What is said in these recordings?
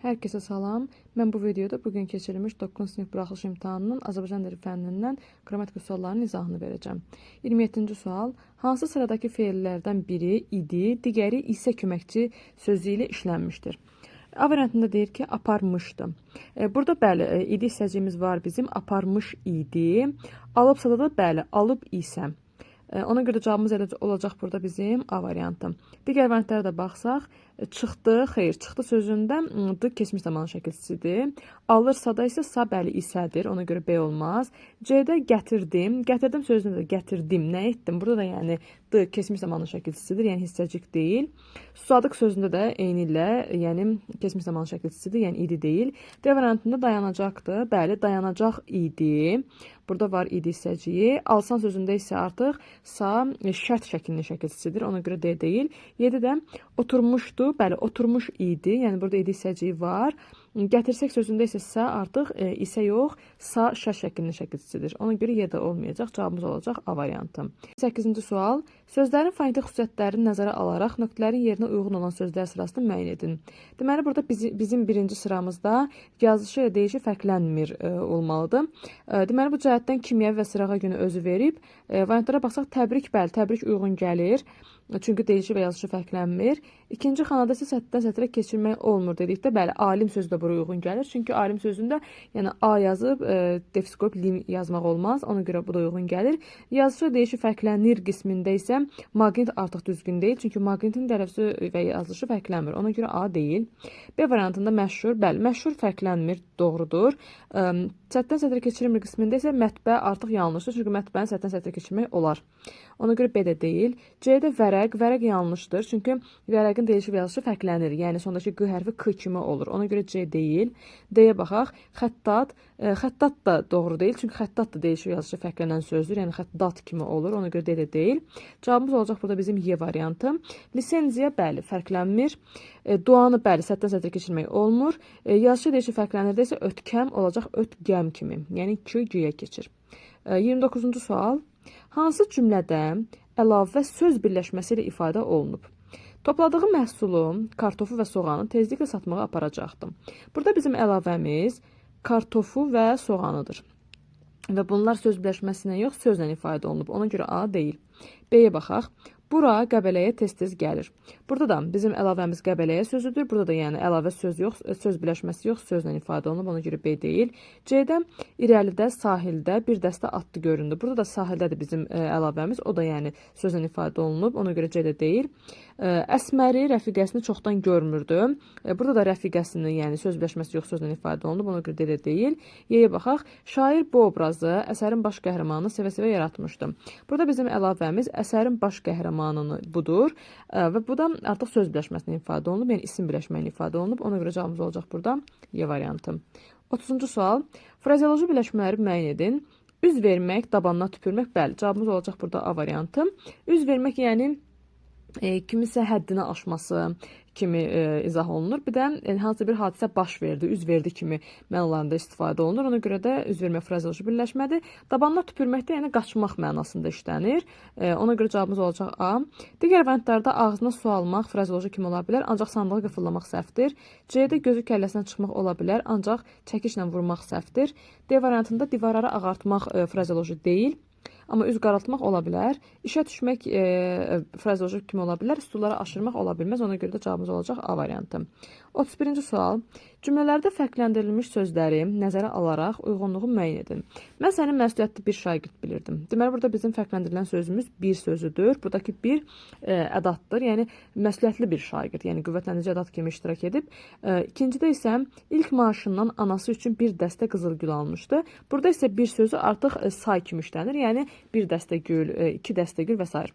Hər kəsə salam. Mən bu videoda bugün keçirilmiş 9-cu sinif buraxılış imtahanının Azərbaycan dili fənnindən qrammatika suallarının izahını verəcəm. 27-ci sual. Hansı sıradakı feillərdən biri idi, digəri isə köməkçi sözü ilə işlənmişdir? A variantında deyir ki, aparmışdı. Burada bəli, idi hissəciyimiz var bizim, aparmış idi. Alıbsa da bəli, alıb isə. Ona görə cavabımız elə olacaq burada bizim A variantı. Digər variantlara da baxsaq, çıxdı, xeyr, çıxdı sözündə d keçmiş zaman şəkilçisidir. Alırsa da isə sa bəli isədir, ona görə B olmaz. C-də gətirdim, gətirdim sözündə də gətirdim, nə etdim? Burada da yəni d keçmiş zamanın şəkilçisidir, yəni hissəcik deyil. Susadıq sözündə də eynilə, yəni keçmiş zaman şəkilçisidir, yəni idi deyil. D variantında dayanacaqdır, bəli, dayanacaq idi. Burada var idi hissəciyi. Alsan sözündə isə artıq sa şərt şəklinin şəkilçisidir, ona görə D deyil. 7-də oturmuşdu, bəli, oturmuş idi, yəni burada idi hissəciyi var. Gətirsək sözündə isə sa artıq isə yox, sa şərt şəklinin şəkilçisidir. Ona görə Y də olmayacaq, cavabımız olacaq A variantı. 8-ci sual. Sözlərin fonetik xüsusiyyətlərini nəzərə alaraq nöqtələrin yerinə uyğun olan sözlər sırasını müəyyən edin. Deməli, burada bizim birinci sıramızda yazışı ilə deyişi fərqlənmir olmalıdır. Deməli, bu cəhətdən kimyəvi və sırağa günü özü verib. Variantlara baxsaq, təbrik, bəli, təbrik uyğun gəlir. Çünki deyişi və yazışı fərqlənmir. İkinci xanada isə sətirdən sətrə keçirmək olmur dedikdə, bəli, alim sözü də bura uyğun gəlir. Çünki alim sözündə yəni A yazıb, defis qoyub lim yazmaq olmaz. Ona görə bu da uyğun gəlir. Yazışı və deyişi fərqlənir qismində isə maqnit artıq düzgün deyil. Çünki maqnitin tələffüzü və yazılışı fərqlənmir. Ona görə A deyil. B variantında məşhur, bəli, məşhur fərqlənmir, doğrudur. Sətirdən sətrə keçirilmir qismində isə mətbə artıq yanlışdır. Çünki mətbəni sətirdən sətrə keçirmək olar. Ona görə B də deyil. C-də vərəq, vərəq yanlışdır. Çünki vərəqin deyilişi və yazılışı fərqlənir. Yəni sondakı Q hərfi K kimi olur. Ona görə C deyil. D-yə baxaq. Xəttat, xəttat da doğru deyil. Çünki xəttat da deyilişi və yazılışı fərqlənən sözdür. Yəni xəttat kimi olur. Ona görə D də deyil. Cavabımız olacaq burada bizim Y variantı. Lisenziya, bəli, fərqlənmir. Duanı, bəli, sətirdən sətrə keçirmək olmur. Yazışı deyilişi fərqlənir isə ötkəm olacaq ötgəm kimi. Yəni Q G-yə keçir. 29-cu sual. Hansı cümlədə əlavə söz birləşməsi ilə ifadə olunub? Topladığı məhsulu, kartofu və soğanı tezliklə satmağa aparacaqdım. Burada bizim əlavəmiz kartofu və soğanıdır. Və bunlar söz birləşməsi ilə yox, sözlə ifadə olunub. Ona görə A deyil. B-yə baxaq. Bura Qəbələyə tez-tez gəlir. Burada da bizim əlavəmiz Qəbələyə sözüdür. Burada da yəni əlavə söz yox, söz birləşməsi yox, sözlə ifadə olunub. Ona görə B deyil. C-də irəlidə, sahildə bir dəstə atlı göründü. Burada da sahildədir bizim əlavəmiz. O da yəni sözlə ifadə olunub. Ona görə C də deyil. Əsməri rəfiqəsini çoxdan görmürdü. Burada da rəfiqəsini, yəni söz birləşməsi yox, sözlə ifadə olunub. Ona görə D də deyil. Y-yə baxaq. Şair bu obrazı əsərin baş qəhrəmanını sevə-sevə yaratmışdı. Burada bizim əlavəmiz əsərin baş qəhrəmanı budur və bu da artıq söz birləşməsini ifadə olunub, yəni isim birləşməyini ifadə olunub. Ona görə cavabımız olacaq burada Y variantı. 30-cu sual. Frazeoloji birləşmələri müəyyən edin. Üz vermək, dabanına tüpürmək, bəli, cavabımız olacaq burada A variantı. Üz vermək, yəni kimisə həddini aşması kimi izah olunur. Bir də hansısa bir hadisə baş verdi, üz verdi kimi mənalarında istifadə olunur. Ona görə də üz vermək frazeoloji birləşmədir. Dabanına tüpürmək də yəni qaçmaq mənasında işlənir. Ona görə cavabımız olacaq A. Digər variantlarda ağzına su almaq frazeoloji kimi ola bilər, ancaq sandığı qıfıllamaq səhvdir. C-də gözü kəlləsinə çıxmaq ola bilər, ancaq çəkişlə vurmaq səhvdir. D variantında divarları ağartmaq frazeoloji deyil. Amma üz qaraltmaq ola bilər. İşə düşmək frazeoloji kimi ola bilər. Stulları aşırmaq ola bilməz. Ona görə də cavabımız olacaq A variantı. 31-ci sual. Cümlələrdə fərqləndirilmiş sözləri nəzərə alaraq uyğunluğu müəyyən edin. Mən səni məsuliyyətli bir şagird bilirdim. Deməli, burada bizim fərqləndirilən sözümüz bir sözüdür. Buradakı bir ədaddır. Yəni, məsuliyyətli bir şagird. Yəni, qüvvətləndirici ədad kimi iştirak edib. İkincidə isə ilk maaşından anası üçün bir dəstə qızıl gül almışdı. Burada isə bir sözü artıq say kimi işlənir. Yəni, bir dəstə gül, iki dəstə gül və s.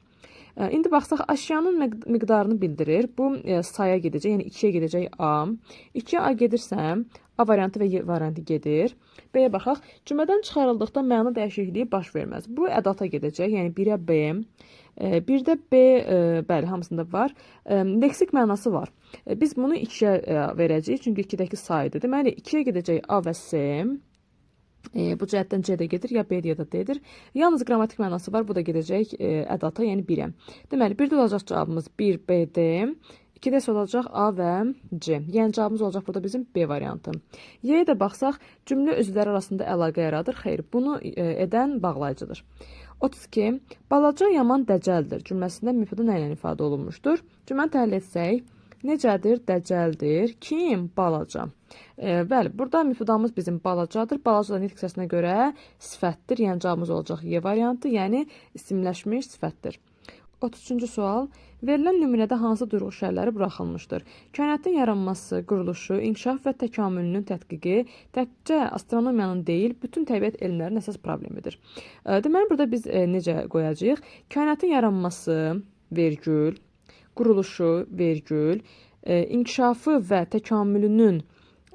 İndi baxsaq, əşyanın miqdarını bildirir. Bu saya gedəcək, yəni 2-yə gedəcək A. 2-yə A gedirsə, A variantı və Y variantı gedir. B-yə baxaq. Cümlədən çıxarıldıqda məna dəyişikliyi baş verməz. Bu ədata gedəcək, yəni 1-ə B. 1-də B, bəli, hamısında var. Leksik mənası var. Biz bunu 2-yə verəcəyik, çünki 2-dəki sayıdır. Deməli, 2-yə gedəcək A və S. Bu cəhətdən C də gedir, ya B-dir, ya da D-dir. Yalnız qrammatik mənası var, bu da gedəcək ədata, yəni 1-ə. Deməli, 1-də olacaq cavabımız 1, B, D. 2-də isə olacaq A və C. Yəni cavabımız olacaq burada bizim B variantı. Y-yə də baxsaq, cümlə üzvləri arasında əlaqə yaradır. Xeyr, bunu edən bağlayıcıdır. 32. Balaca yaman dəcəldir cümləsində mübtəda nə ilə ifadə olunmuşdur? Cümləni təhlil etsək, necədir? Dəcəldir. Kim? Balaca. Bəli, burada mübtədamız bizim balacadır. Balaca da nitq hissəsinə görə sifətdir. Yəni cavabımız olacaq Y variantı, yəni isimləşmiş sifətdir. 33-cü sual. Verilən nümunədə hansı durğu şərləri buraxılmışdır? Kainatın yaranması, quruluşu, inkişaf və təkamülünün tədqiqi təkcə astronomiyanın deyil, bütün təbiət elmlərinin əsas problemidir. Deməli, burada biz necə qoyacağıq? Kainatın yaranması, vergül, quruluşu, vergül, inkişafı və təkamülünün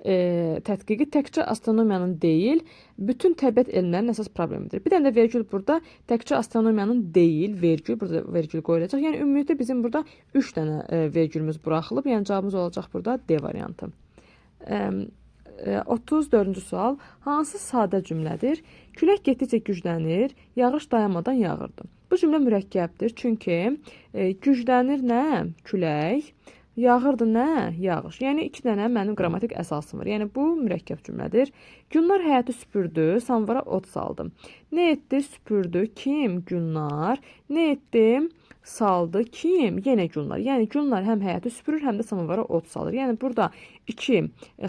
tədqiqi təkcə astronomiyanın deyil, bütün təbiət elmlərinin əsas problemidir. Bir dənə də vergül burada təkcə astronomiyanın deyil, vergül, burada vergül qoyulacaq. Yəni ümumiyyətlə bizim burada 3 dənə vergülümüz buraxılıb. Yəni cavabımız olacaq burada D variantı. 34-cü sual. Hansı sadə cümlədir? Külək getdikcə güclənir, yağış dayanmadan yağırdı. Bu cümlə mürəkkəbdir, çünki güclənir nə? Külək. Yağırdı nə? Yağış. Yəni 2 dənə mənim qrammatik əsasım var. Yəni bu mürəkkəb cümlədir. Gülnar həyəti süpürdü, samvara ot saldı. Nə etdi? Süpürdü. Kim? Gülnar. Nə etdi? Saldı. Kim? Yenə Gülnar. Yəni Gülnar həm həyəti süpürür, həm də samovara ot salır. Yəni burada 2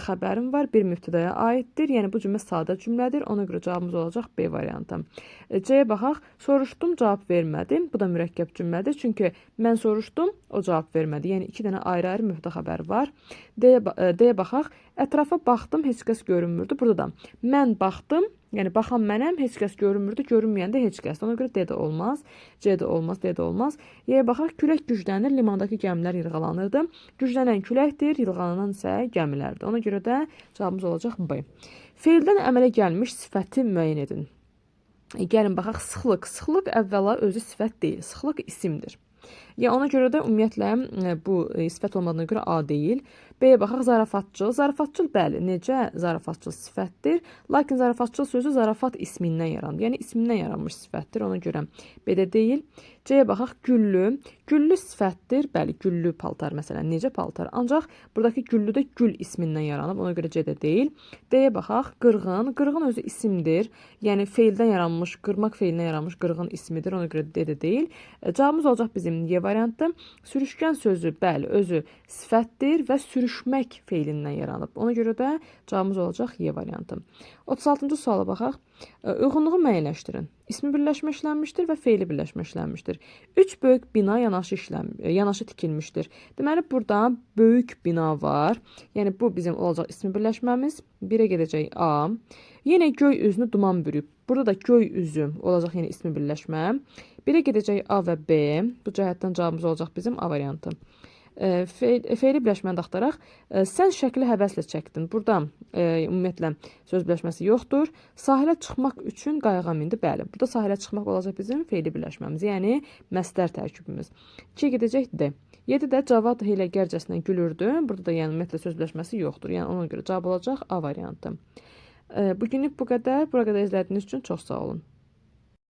xəbərim var. Bir mübtədaya aiddir. Yəni bu cümlə sadə cümlədir. Ona görə cavabımız olacaq B variantı. C-yə baxaq. Soruşdum, cavab vermədim. Bu da mürəkkəb cümlədir. Çünki mən soruşdum, o cavab vermədi. Yəni 2 dənə ayrı-ayrı mübtəda xəbəri var. D-yə baxaq. Ətrafa baxdım, heç kəs görünmürdü. Burada da mən baxdım, yəni baxan mənəm, heç kəs görünmürdü, görünməyən də heç kəs. Ona görə D də olmaz, C də olmaz, D də olmaz. Y-yə baxaq, külək güclənir, limandakı gəmilər yırğalanırdı. Güclənən küləkdir, yırğalanan isə gəmilərdir. Ona görə də cavabımız olacaq B. Feildən əmələ gəlmiş sifəti müəyyən edin. Gəlin baxaq, sıxlıq. Sıxlıq əvvəla özü sifət deyil, sıxlıq isimdir. Ya ona görə də ümumiyyətlə bu sifət olmadığına görə A deyil. B-yə baxaq, zarafatçıl. Zarafatçıl, bəli, necə zarafatçıl sifətdir. Lakin zarafatçıl sözü zarafat ismindən yarandı. Yəni ismindən yaranmış sifətdir. Ona görə B-də deyil. C-yə baxaq, güllü. Güllü sifətdir. Bəli, güllü paltar məsələn, necə paltar. Ancaq buradakı güllü də gül ismindən yaranıb. Ona görə C-də deyil. D-yə baxaq, qırğın. Qırğın özü isimdir. Yəni feildən yaranmış, qırmaq feilindən yaranmış qırğın ismidir. Ona görə D-də deyil. Cavabımız olacaq bizim Y variantı. Sürüşkən sözü, bəli, özü sifətdir və sürüşmək feilindən yaranıb. Ona görə də cavabımız olacaq Y variantı. 36-cı suala baxaq. Uyğunluğu müəyyənləşdirin. İsmi birləşmə işlənmişdir və feili birləşmə işlənmişdir. 3 böyük bina yanaşı tikilmişdir. Deməli, burada böyük bina var. Yəni, bu bizim olacaq ismi birləşməmiz. 1-ə gedəcək A. Yenə göy üzünü duman bürüyüb. Burada da göy üzü olacaq yenə ismi birləşmə. 1-ə gedəcək A və B. Bu cəhətdən cavabımız olacaq bizim A variantı. Feili birləşməni də axtaraq. Sən şəkli həvəslə çəkdin. Burada ümumiyyətlə söz birləşməsi yoxdur. Sahilə çıxmaq üçün qayığa mindi. Bəli, burada sahilə çıxmaq olacaq bizim feili birləşməmiz, yəni məstər tərkibimiz. 2-yə gedəcək D. 7-də Cavad hiyləgərcəsinə gülürdü. Burada da yəni ümumiyyətlə söz birləşməsi yoxdur. Yəni ona görə cavab olacaq A variantı. Bugünlük bu qədər. Bura qədər izlədiyiniz üçün çox sağ olun.